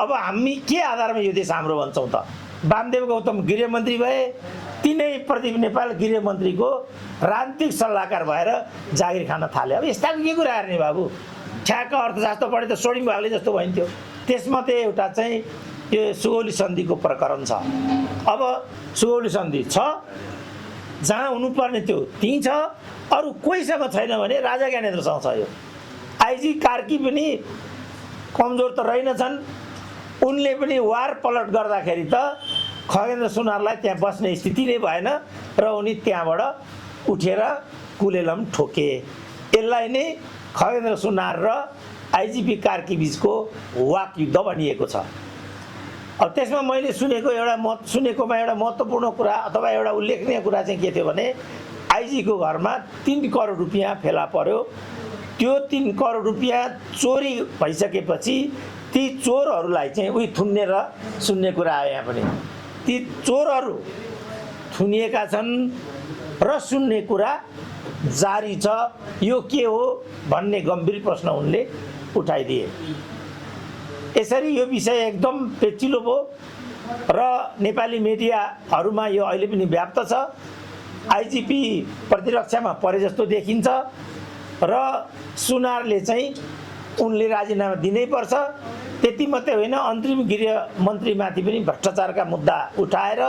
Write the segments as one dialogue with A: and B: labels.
A: अब हामी के आधारमा यो देश हाम्रो भन्छौँ त? वामदेव गौतम गृहमन्त्री भए, तिनै प्रदीप नेपाल गृहमन्त्रीको राजनीतिक सल्लाहकार भएर जागिर खान थाले। अब यस्ता के कुरा गर्ने बाबु? ठ्याक्क अर्थशास्त्र पढे त सोडिङ भागले जस्तो भइन्थ्यो। त्यसमध्ये एउटा चाहिँ यो सुगौली सन्धिको प्रकरण छ। अब सुगौली सन्धि छ, जहाँ हुनुपर्ने त्यो त्यहीँ छ, अरू कोहीसँग छैन भने राजा ज्ञानेन्द्रसँग छ। यो आइजी कार्की पनि कमजोर त रहेनछन्, उनले पनि वार पलट गर्दाखेरि त खगेन्द्र सुनारलाई त्यहाँ बस्ने स्थिति नै भएन र उनी त्यहाँबाट उठेर कुलेलम ठोके। यसलाई नै खगेन्द्र सुनार र आइजिपी कार्की बिचको वाक युद्ध भनिएको छ। अब त्यसमा मैले सुनेकोमा एउटा महत्त्वपूर्ण कुरा अथवा एउटा उल्लेखनीय कुरा चाहिँ के थियो भने आइजीको घरमा 3 करोड रुपियाँ फेला पर्यो। त्यो 3 करोड रुपियाँ चोरी भइसकेपछि ती चोरहरूलाई चाहिँ उही थुन्ने र सुन्ने कुरा आयो। यहाँ पनि ती चोरहरू थुनिएका छन् र सुन्ने कुरा जारी छ। यो के हो भन्ने गम्भीर प्रश्न उनले उठाइदिए। यसरी यो विषय एकदम पेचिलो भयो र नेपाली मिडियाहरूमा यो अहिले पनि व्याप्त छ। आइजिपी प्रतिरक्षामा परे जस्तो देखिन्छ र सुनारले चाहिँ उनले राजीनामा दिनै पर्छ। त्यति मात्रै होइन, अन्तरिम गृहमन्त्रीमाथि पनि भ्रष्टाचारका मुद्दा उठाएर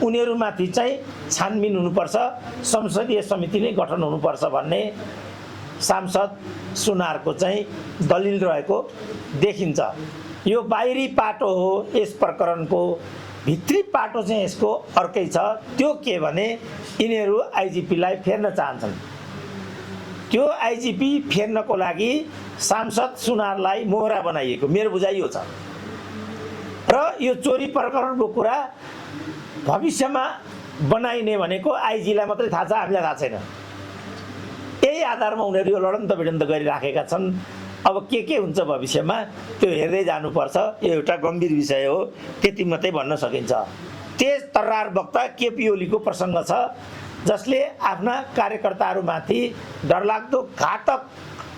A: उनीहरूमाथि चाहिँ छानबिन हुनुपर्छ, संसदीय समिति नै गठन हुनुपर्छ भन्ने सांसद सुनारको चाहिँ दलिल रहेको देखिन्छ। यो बाहिरी पाटो हो यस प्रकरणको, भित्री पाटो चाहिँ यसको अर्कै छ। त्यो के भने यिनीहरू आइजिपीलाई फेर्न चाहन्छन्। त्यो आइजिपी फेर्नको लागि सांसद सुनारलाई मोहरा बनाइएको मेरो बुझाइ यो छ। र यो चोरी प्रकरणको कुरा भविष्यमा बनाइने भनेको आइजीलाई मात्रै थाहा छ, हामीलाई थाहा छैन। यही आधारमा उनीहरू यो लडन्त भिडन्त गरिराखेका छन्। अब के हुन्छ भविष्यमा त्यो हेर्दै जानुपर्छ। यो एउटा गम्भीर विषय हो, त्यति मात्रै भन्न सकिन्छ। तेज तर्रार वक्ता केपी ओलीको प्रसङ्ग छ, जसले आफ्ना कार्यकर्ताहरूमाथि डरलाग्दो घातक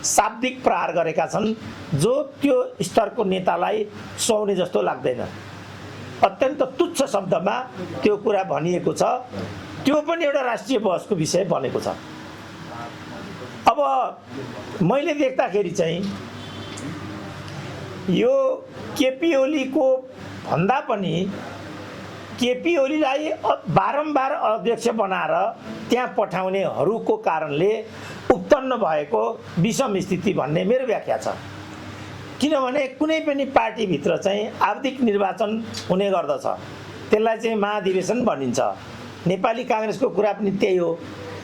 A: शाब्दिक प्रहार गरेका छन्, जो त्यो स्तरको नेतालाई सुहाउने जस्तो लाग्दैन। अत्यन्त तुच्छ शब्दमा त्यो कुरा भनिएको छ। त्यो पनि एउटा राष्ट्रिय बहसको विषय बनेको छ। अब मैले देख्दाखेरि चाहिँ यो केपी ओलीको भन्दा पनि केपी ओलीलाई बारम्बार अध्यक्ष बनाएर त्यहाँ पठाउनेहरूको कारणले उत्पन्न भएको विषम स्थिति भन्ने मेरो व्याख्या छ। किनभने कुनै पनि पार्टीभित्र चाहिँ आवधिक निर्वाचन हुने गर्दछ, त्यसलाई चाहिँ महाधिवेशन भनिन्छ। नेपाली काङ्ग्रेसको कुरा पनि त्यही हो।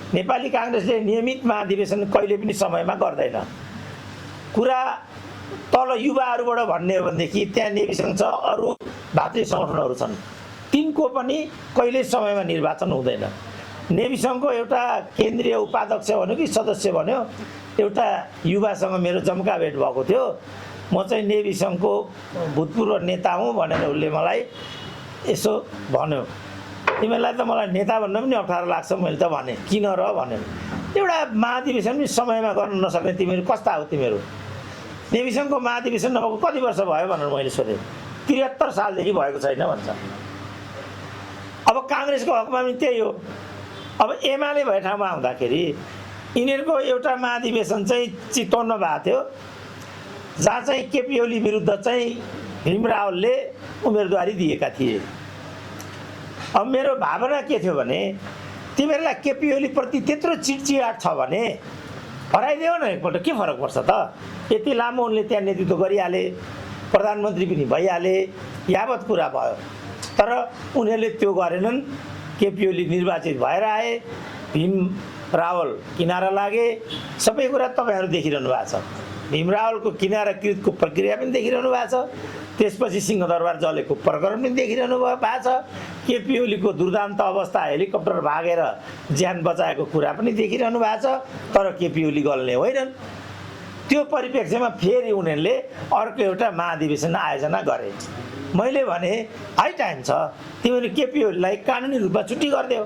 A: नेपाली काङ्ग्रेसले नियमित महाधिवेशन कहिले पनि समयमा गर्दैन। कुरा तल युवाहरूबाट भन्ने हो भनेदेखि त्यहाँ नेविसङ्घ छ, अरू भातृ सङ्गठनहरू छन्, तिनको पनि कहिले समयमा निर्वाचन हुँदैन। नेविसङ्घको एउटा केन्द्रीय उपाध्यक्ष भन्यो कि सदस्य भन्यो, एउटा युवासँग मेरो जम्का भेट भएको थियो। म चाहिँ नेविसङ्घको भूतपूर्व नेता हुँ भनेर उसले मलाई यसो भन्यो। तिमीलाई त मलाई नेता भन्न पनि अप्ठ्यारो लाग्छ। मैले त भने किन र भन्यो। एउटा महाधिवेशन पनि समयमा गर्न नसक्ने तिमीहरू कस्ता हो? तिमीहरू नेविसङ्घको महाधिवेशन नभएको कति वर्ष भयो भनेर मैले सोधेँ। 73 सालदेखि भएको छैन भन्छ। अब काङ्ग्रेसको हकमा पनि त्यही हो। अब एमाले भए ठाउँमा आउँदाखेरि यिनीहरूको एउटा महाधिवेशन चाहिँ चितवनमा भएको थियो, जहाँ चाहिँ केपी ओली विरुद्ध चाहिँ भीम रावलले उम्मेदवारी दिएका थिए। अब मेरो भावना के थियो भने तिमीहरूलाई केपी ओली प्रति त्यत्रो चिडचिडाट छ भने हराइदेऊ न एकपल्ट, के फरक पर्छ त? यति लामो उनले त्यहाँ नेतृत्व गरिहाले, प्रधानमन्त्री पनि भइहाले, यावत कुरा भयो। तर उनीहरूले त्यो गरेनन्। केपी ओली निर्वाचित भएर आए, भीम रावल किनारा लागे। सबै कुरा तपाईँहरू देखिरहनु भएको छ। भीम रावलको किनाराकृतको प्रक्रिया पनि देखिरहनु भएको छ। त्यसपछि सिंहदरबार जलेको प्रकरण पनि देखिरहनु भएको छ। केपी ओलीको दुर्दान्त अवस्था, हेलिकप्टर भागेर ज्यान बचाएको कुरा पनि देखिरहनु भएको छ। तर केपी ओली गल्ने होइनन्। त्यो परिप्रेक्ष्यमा फेरि उनीहरूले अर्को एउटा महाधिवेशन आयोजना गरे। मैले भने हाई टाइम छ, तिमीहरू केपी ओलीलाई कानुनी रूपमा छुट्टी गरिदेऊ।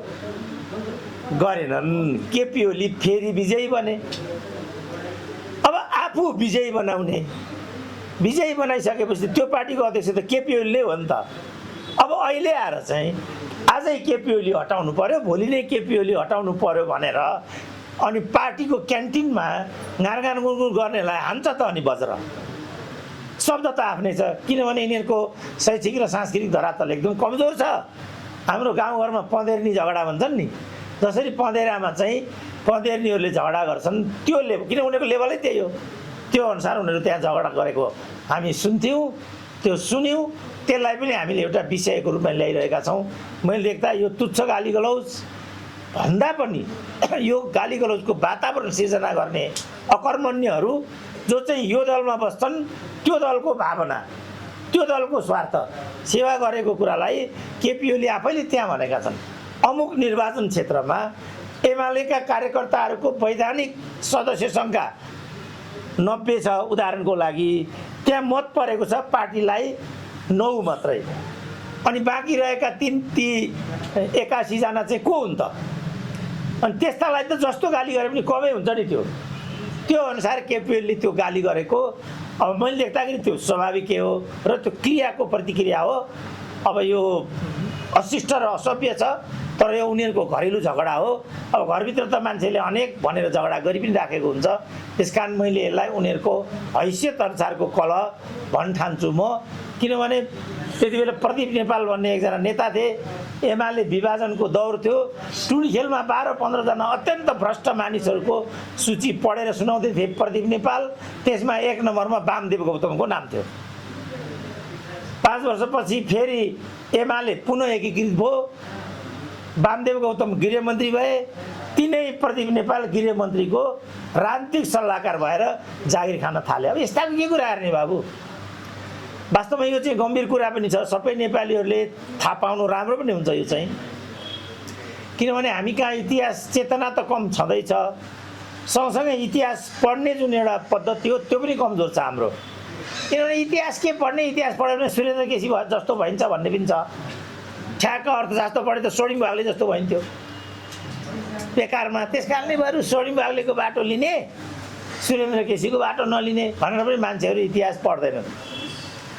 A: गरेनन्। केपी ओली फेरि विजयी बने। अब आफू विजयी बनाउने विजयी बनाइसकेपछि त्यो पार्टीको अध्यक्ष त केपी ओलीले हो नि त। अब अहिले आएर चाहिँ आजै केपी ओली हटाउनु पर्यो, भोलि नै केपी ओली हटाउनु पर्यो भनेर अनि पार्टीको क्यान्टिनमा गारगान गुनगुन गर्नेलाई हान्छ त अनि बज्र। शब्द त आफ्नै छ, किनभने यिनीहरूको शैक्षिक र सांस्कृतिक धरातल एकदम कमजोर छ। हाम्रो गाउँघरमा पँधेर्नी झगडा भन्छन् नि, जसरी पँधेरामा चाहिँ पँधेर्नीहरूले झगडा गर्छन् त्यो लेभल, किन उनीहरूको लेभलै त्यही हो, त्यो अनुसार उनीहरू त्यहाँ झगडा गरेको हामी सुन्थ्यौँ, त्यो सुन्यौँ, त्यसलाई पनि हामीले एउटा विषयको रूपमा ल्याइरहेका छौँ। मैले देख्दा यो तुच्छ गालीगलौज भन्दा पनि यो गालीगलौजको वातावरण सिर्जना गर्ने अकर्मण्यहरू जो चाहिँ यो दलमा बस्छन्, त्यो दलको भावना, त्यो दलको स्वार्थ सेवा गरेको कुरालाई केपी ओली आफैले त्यहाँ भनेका छन्। अमुक निर्वाचन क्षेत्रमा एमालेका कार्यकर्ताहरूको वैधानिक सदस्य सङ्ख्या 90 छ उदाहरणको लागि, त्यहाँ मत परेको छ पार्टीलाई 9 मात्रै, अनि बाँकी रहेका 81 जना चाहिँ को हुन् त? अनि त्यस्तालाई त जस्तो गाली गरे पनि कमै हुन्छ नि। त्यो अनुसार केपी ओलीले त्यो गाली गरेको अब मैले देख्दाखेरि त्यो स्वाभाविक हो र त्यो क्रियाको प्रतिक्रिया हो। अब यो अशिष्ट र असभ्य छ, तर यो उनीहरूको घरेलु झगडा हो। अब घरभित्र त मान्छेले अनेक भनेर झगडा गरि पनि राखेको हुन्छ, त्यसकारण मैले यसलाई उनीहरूको हैसियत अनुसारको कलह भन्न ठान्छु म। किनभने त्यति बेला प्रदीप नेपाल भन्ने एकजना नेता थिए, एमाले विभाजनको दौर थियो, टुडी खेलमा 12-15 जना अत्यन्त भ्रष्ट मानिसहरूको सूची पढेर सुनाउँदै थिए प्रदीप नेपाल, त्यसमा 1 नम्बरमा वामदेव गौतमको नाम थियो। 5 वर्षपछि फेरि एमाले पुनः एकीकृत भयो, वामदेव गौतम गृहमन्त्री भए, तिनै प्रदीप नेपाल गृहमन्त्रीको राजनीतिक सल्लाहकार भएर जागिर खान थाले। अब यस्ताको के कुरा गर्ने बाबु? वास्तवमा यो चाहिँ गम्भीर कुरा पनि छ, सबै नेपालीहरूले थाहा पाउनु राम्रो पनि हुन्छ यो चाहिँ। किनभने हामी कहाँ इतिहास चेतना त कम छँदैछ, सँगसँगै इतिहास पढ्ने जुन एउटा पद्धति हो त्यो पनि कमजोर छ हाम्रो। किनभने इतिहास के पढ्ने, इतिहास पढ्यो भने सुरेन्द्र केसी जस्तो भइन्छ भन्ने पनि छ, ठ्याक्क अर्थशास्त्र पढे त सोडिम बाग्ले जस्तो भइन्थ्यो बेकारमा। त्यस कारणले बरु सोडिम बाग्लेको बाटो लिने, सुरेन्द्र केसीको बाटो नलिने भनेर पनि मान्छेहरू इतिहास पढ्दैनन्।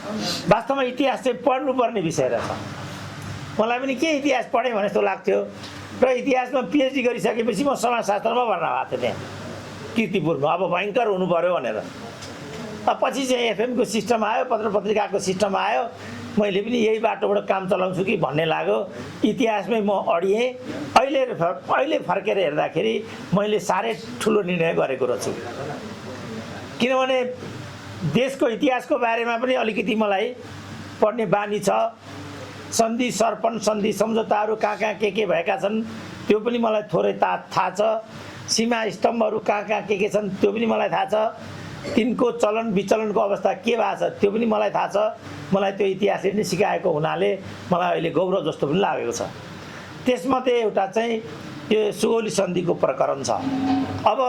A: वास्तवमा इतिहास चाहिँ पढ्नुपर्ने विषय रहेछ। मलाई पनि के इतिहास पढेँ भने जस्तो लाग्थ्यो र इतिहासमा पिएचडी गरिसकेपछि म समाजशास्त्रमा भर्ना भएको थिएँ त्यहाँ किर्तिपुरमा। अब भयङ्कर हुनु पऱ्यो भनेर पछि चाहिँ एफएमको सिस्टम आयो, पत्र पत्रिकाको सिस्टम आयो, मैले पनि यही बाटोबाट काम चलाउँछु कि भन्ने लाग्यो। इतिहासमै म अडिएँ। अहिले फर्केर हेर्दाखेरि मैले साह्रै ठुलो निर्णय गरेको रहेछु। किनभने देशको इतिहासको बारेमा पनि अलिकति मलाई पढ्ने बानी छ। सन्धि सर्पण सन्धि सम्झौताहरू कहाँ कहाँ के भएका छन् त्यो पनि मलाई थोरै थाहा छ। सीमा स्तम्भहरू कहाँ कहाँ के छन् त्यो पनि मलाई थाहा छ। तिनको चलन विचलनको अवस्था के भएको छ त्यो पनि मलाई थाहा छ। मलाई त्यो इतिहासले नै सिकाएको हुनाले मलाई अहिले गौरव जस्तो पनि लागेको छ। त्यसमध्ये एउटा चाहिँ यो सुगौली सन्धिको प्रकरण छ। अब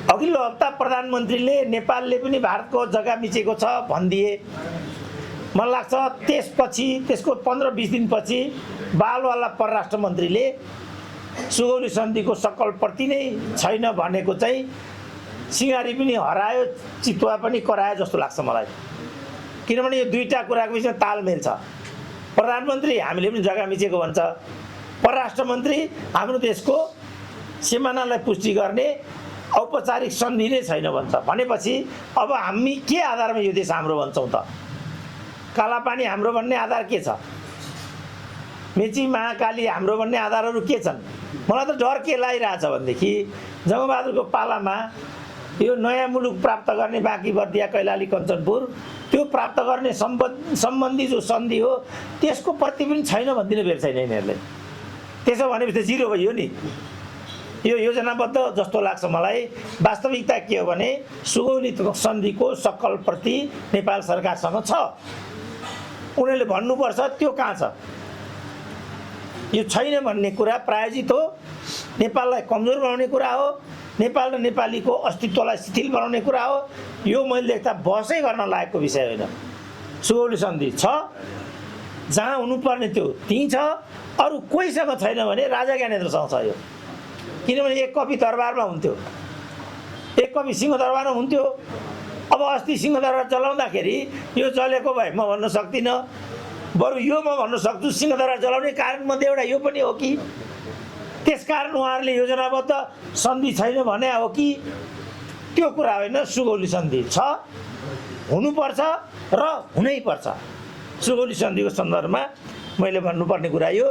A: अघिल्लो हप्ता प्रधानमन्त्रीले नेपालले पनि भारतको जग्गा मिचेको छ भनिदिए। मलाई लाग्छ त्यसपछि त्यसको 15-20 दिनपछि बालवाला परराष्ट्र मन्त्रीले सुगौली सन्धिको सकलप्रति नै छैन भनेको चाहिँ सिंगारी पनि हरायो, चितुवा पनि करायो जस्तो लाग्छ मलाई। किनभने यो दुईटा कुराको बिचमा तालमेल छ। प्रधानमन्त्री हामीले पनि जग्गा मिचेको भन्छ, परराष्ट्र मन्त्री हाम्रो देशको सीमानालाई पुष्टि गर्ने औपचारिक सन्धि नै छैन भन्छ। भनेपछि अब हामी के आधारमा यो देश हाम्रो भन्छौँ त? कालापानी हाम्रो भन्ने आधार के छ? मेची महाकाली हाम्रो भन्ने आधारहरू के छन्? मलाई त डर के लागिरहेछ भनेदेखि जङ्गबहादुरको पालामा यो नयाँ मुलुक प्राप्त गर्ने बाँकी बर्दिया कैलाली कञ्चनपुर त्यो प्राप्त गर्ने सम्बन्धी जो सन्धि हो त्यसको प्रति पनि छैन भनिदिनु बेर छैन यिनीहरूले। त्यसो भनेपछि जिरो भयो नि। यो योजनाबद्ध जस्तो लाग्छ मलाई। वास्तविकता के हो भने सुगौली सन्धिको सकल प्रति नेपाल सरकारसँग छ। उनीहरूले भन्नुपर्छ त्यो कहाँ छ। यो छैन भन्ने कुरा प्रायोजित हो, नेपाललाई कमजोर बनाउने कुरा हो, नेपाल र नेपालीको अस्तित्वलाई शिथिल बनाउने कुरा हो। यो मैले देख्दा बहसै गर्न लायकको विषय होइन। सुगौली सन्धि छ, जहाँ हुनुपर्ने त्यो त्यहीँ छ। अरू कोहीसँग छैन भने राजा ज्ञानेन्द्रसँग छ यो। किनभने एक कपी दरबारमा हुन्थ्यो, एक कपी सिंहदरबारमा हुन्थ्यो, अब अस्ति सिंहदरबार चलाउँदाखेरि यो चलेको भए म भन्न सक्दिनँ, बरु यो म भन्न सक्छु सिंहदरबार चलाउने कारणमध्ये एउटा यो पनि हो कि त्यसकारण उहाँहरूले योजनाबद्ध सन्धि छैन भने हो कि त्यो कुरा होइन। सुगौली सन्धि छ, हुनुपर्छ र हुनैपर्छ। सुगौली सन्धिको सन्दर्भमा मैले भन्नुपर्ने कुरा यो।